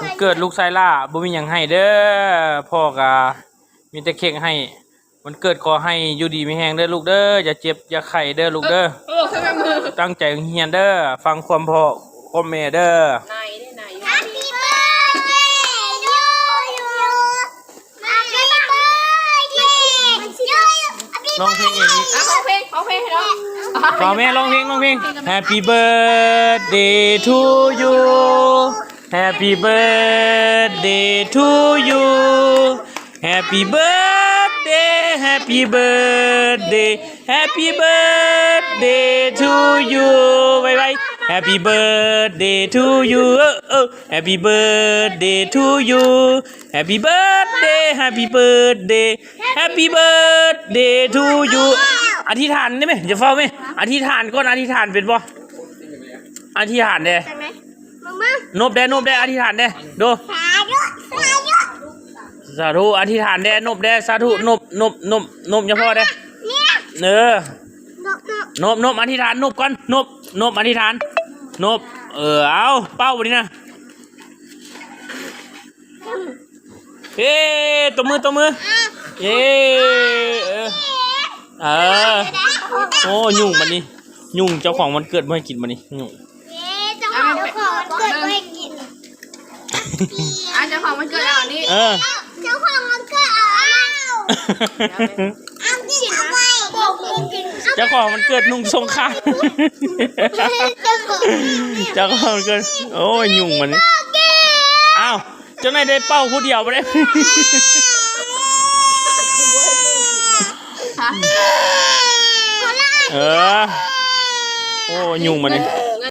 ວັນເກີດລູກຊາຍຫຼ້າ ບໍ່ມີຫຍັງໃຫ້ເດີ້ ພໍ່ກະມີແຕ່ເຄັກໃຫ້. ວັນເກີດຂໍໃຫ້ຢູ່ດີມີແຮງເດີ້ລູກເດີ້ ຢ່າເຈັບຢ່າໄຂ້ເດີ້ລູກເດີ້. ເອີ ເອີ ຕັ້ງໃຈຮຽນເດີ້ ຟັງຄວາມພໍ່ຄວາມແມ່ເດີ້. Happy birthday to you. Happy birthday to you. ຮ້ອງເພງເອງນີ້ ອ່ະ ຮ້ອງເພງ ຮ້ອງເພງໃຫ້ນ້ອງ ເວົ້າແມ່ ຮ້ອງເພງ ຮ້ອງເພງ. Happy birthday to you. Happy birthday to you. Happy birthday, happy birthday, happy birthday to you. ໄວໆ Happy birthday to you. ເອີ ເອີ Happy birthday to you. Happy birthday, happy birthday, happy birthday to you. ອະທິຖານໄດ້ໄໝ? ຢ່າຟ້າວໄໝ? ອະທິຖານກ່ອນ ອະທິຖານເປັນບໍ່? ອະທິຖານແດ່. ນົບແດ່ ນົບແດ່ ອະທິຖານແດ່ ໂດ. ສາທຸ ສາທຸ ອະທິຖານແດ່ ນົບແດ່ ສາທຸ ນົບ ນົບ ນົບ ນົບ ຢ່າພໍແດ່. ເອີ ນົບ ນົບ ອະທິຖານ ນົບກ່ອນ ນົບ ນົບ ອະທິຖານ ນົບ. ເອີ ເອົາ ເປົ່າບັດນີ້ນະ. ເອີ ຕົບມື ຕົບມື ເອີ ເອີ ເອີ. ໂອ້ ຫຍຸ້ງບັດນີ້ ຫຍຸ້ງ ເຈົ້າຂອງວັນເກີດບໍ່ໃຫ້ກິນບັດນີ້ ຫຍຸ້ງ. ເອີ ເຈົ້າຂອງວັນເກີດບໍ່ໃຫ້ກິນ. ອ່ະ ເຈົ້າຂອງວັນເກີດເອົາອັນນີ້ ເອີ ເຈົ້າຂອງວັນເກີດເອົາອັນນັ້ນ. ເຈົ້າຂອງວັນເກີດນຸ່ງຊົງຂາ ເຈົ້າຂອງວັນເກີດ. ໂອ້ຍ ຫຍຸ້ງມັນ. ອ້າວ ຈັ່ງໃດໄດ້ເປົ່າຜູ້ດຽວບໍ່ໄດ້. ເອີ ໂອ້ຍ ຫຍຸ້ງມັນນີ້.